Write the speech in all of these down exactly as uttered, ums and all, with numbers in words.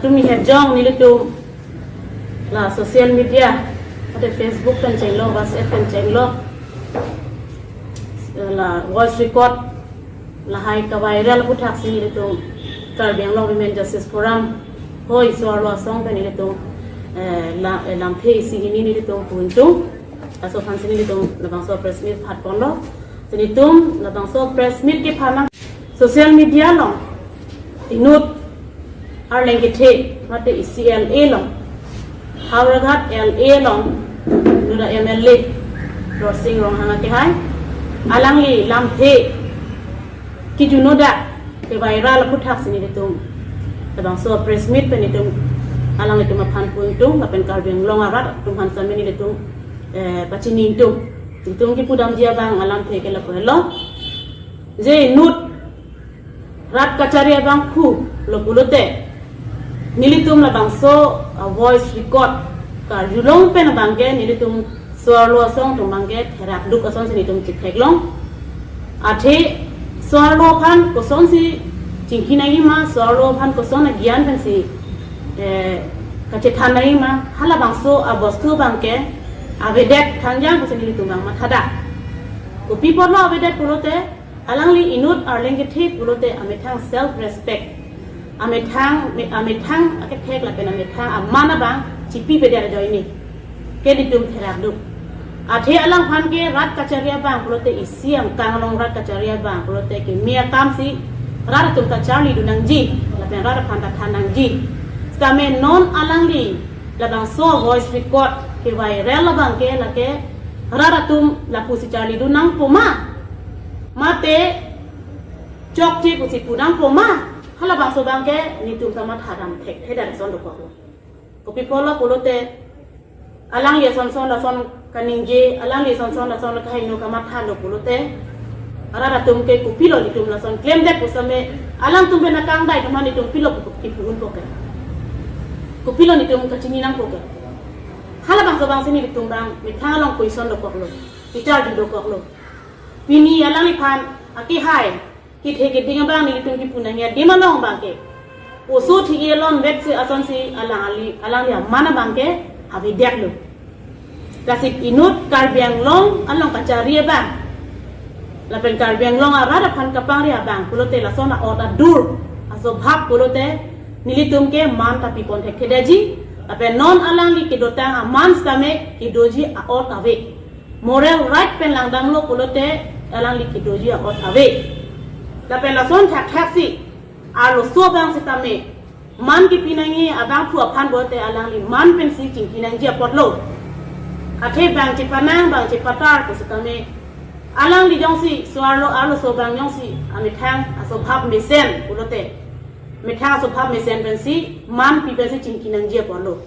Tumi hejong nelitum la social media, ate Facebook pen chenglo, WhatsApp pen chenglo, la voice record, lahai kaviral aputhak si nelitum Karbi Anglong Women Justice Forum, hoi so-arlo asong pen nelitum, eh, la, eh, lamthe isi hini nelitum puntung. Laso aphan si nelitum labangso press meet phat ponlo. Si nelitum labangso press meet kephan nang social media along inut arleng kethe mate isi L A along, Howraghat L A along, inut a M L A Dorsing Ronghang akehai, alangli lamthe kijuno dak keviral aputhak si nelitum labangso press meet pen nelitum alanglitum aphan puntung, lapen Karbi Anglong arat atum aphan sitame nelitum, eh, pachini ingtung. Nelitum kipudamji abang alamthe ke lapu helo. Je inut rat kachari abangphu lo pulote, nelitum labangso, ah, voice record karjulong pen abangke nelitum so-arlo asong atum abangke therak duk ason si nelitum chetheklong. Athe so-arlo aphan kosonsi chingki nangji ma, so-arlo aphan koson agyan pensi, eh, kachethan nangji ma, halabangso abostu abangke avedet thangjang pusi nelitum abang mathadak. Kopi apotlo avedet pulote, alangli inut arleng kethe pulote amethang self respect, amethang, me-, amethang akethek lapen amethang aman abang chipipedet ajoine ke nelitum therak duk. Athe alangphan ke rat kachari abang pulote, isi angkang along rat kachari abang pulote keme akam si rat atum ta charlidun nangji lapen rat aphan ta than nangji. Sitame non alangli labangso voice record keviral abangke lake rat atum lapusi charlidun nangpo ma, mate chokche pusi pu nangpo ma, halabangso abangke nelitum ta mathadam thekthedet ason dokoklo. Kopi apotlo pulote, alangli asonson lason kaningje, alangli asonson lason kaheno kamathalo pulote, arat atum ke kopilo nelitum lason klemdet pu sitame, alangtum pen akangdai atum aphan nelitum pilo pu kipu unpo ke, kopilo nelitum kachini nangpo ke. Halabangso abang si nelitum abang methang along question dokoklo, kecharju dokoklo. Pini alangliphan akehai kethe keding abang nelitum kipu nangji adim along abangke, oso thi elon vek si asonsi alang ali, alangli aman abangke avedetlo. Lasi inut Karbi Anglong along kachari abang lapen Karbi Anglong arat aphan kapangri abang pulote lason a-ot adur, aswabhab pulote nelitum ke man ta pipon thekthedetji, lapen non alangli kedotang aman sitame kedoji a-ot ave. Moral right pen langdamlo pulote alangli kedoji a-ot ave. Lapen lason thakthak si arloso abang sitame man kipi nangji abangphu aphan pulote alangli man pensi chingki nangji apotlo. Athe bang chepanang bang chepatar pu sitame alangli jongsi so-arlo arloso abang jongsi amethang aswabhab mesen pulote, methang aswabhab mesen pensi man pi pensi chingki nangji apotlo.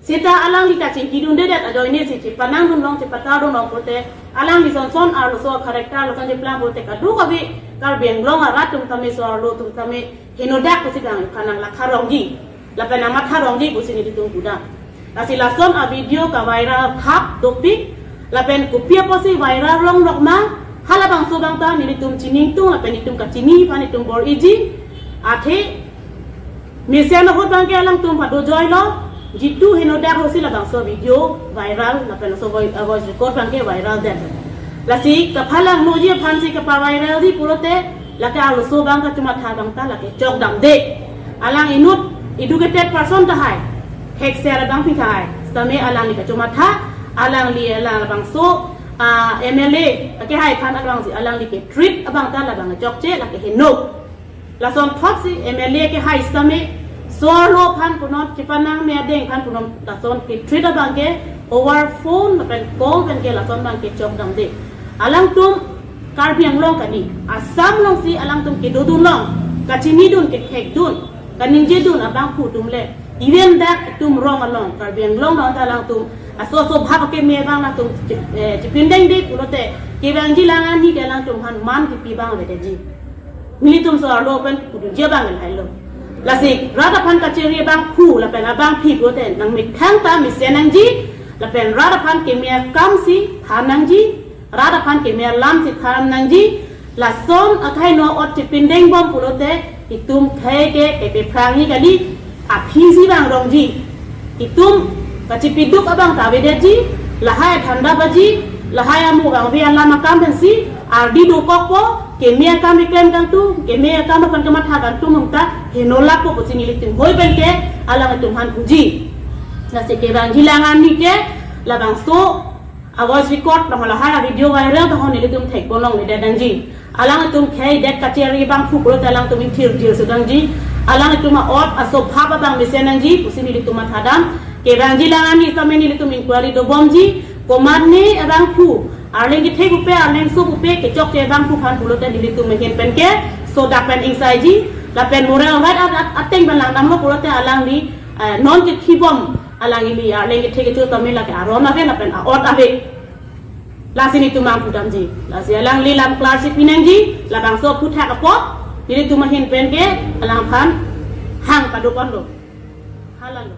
Seta alangli kachingkidundedet ajoine si chepanangdunlong chepatardunlong pulote, alangli sonson arloso character lason cheplang pulote kadokave Karbi Anglong arat atum tame so-arlo atum tame henodak pusi bang iphan nang lakharongji lapen nang matharongji pusi nelitum pudam. Lasi lason a-video kaviral thap dopik, lapen kopi apotsi viral longlok ma, halabangso abang ta nelitum chini ingtung lapen nelitum kachini aphan nelitum bor-iji. Athe mesen ahut abangke alangtum pado joilo, jitu henodak ahutsi labangso video viral lapen laso voi-, voice record abangke viraldet. Lasi kaphalangnoji aphansi kapaviralji pulote, lake arloso abang kachomatha abang ta lake chokdamde. Alang inut educated person tahai, thekser abangpi tahai, sitame alangli kachomatha, alangli alang labangso, ah, M L A akehai aphan alangsi alangli ke-treat abang ta labang chokche, lake heno. Lason thotsi M L A akehai sitame so-arlo aphan punon, chepanang me adeng aphan punon, lason ke-treat abangke over phone lapen call penke lason abangke chokdamde. Alangtum Karbi Anglong kali, Assam alongsi alangtum kedodunlong, kachinidun, kethekdun, kaningjedun abangphu atum le, even dak itum rong along, Karbi Anglong along ta alangtum aso aswabhab akeme abang alangtum che-, eh, chepindengde pulote, kevangji lang ani ke alangtum aphan man kipi abang avedetji. Nelitum so-arlo pen kudunji abang lahailo. Lasi rat aphan kachari abangphu lapen abangpi pulote nang methang ta mesen nangji, lapen rat aphan keme akamsi than nangji, rat aphan keme alamsi than nangji. Lason akhai no ot chepindeng bom pulote itum khei ke kepephrangji kali. Aphi si bang rongji. Itum kachipiduk abang ta avedetji, lahai adhanda baji, lahai amu bang avi alam akam pensi, ardi dokokpo, keme akam keklem kangtung, keme akam aphan kamatha kangtung mungta, henolakpo pusi nelitum hoi penke, alanglitum aphan puji. Lasi kevangji lang ani ke, labangso, a voice record, lahai a video viral, tahon nelitum thekponlongledet nangji. Alanglitum khei det kachari bangphu pulote alangtum ingthir thir sudangji. Alanglitum a-ot aso phap abang mesen nangji, pusi nelitum mathadam. Kevangji lang ani tame nelitum inquiry dobomji. Komatne abangphu, arleng kethe pupe, arleng so pupe, kechokche abangphu aphan pulote nelitum ahin penke, sodak pen ingsaiji, lapen moral right at, at, ateng pen langdamlo pulote alangli, eh, non kethibom, alangli arleng kethe kecho tame lake aron ave, lapen a-ot ave. Lasi nelitum bang pudamji. Lasi alangli lam klarsi pinangji, labangso aphuthak apot, nelitum ahin penke, alangphan hang padoponlo. Halalo.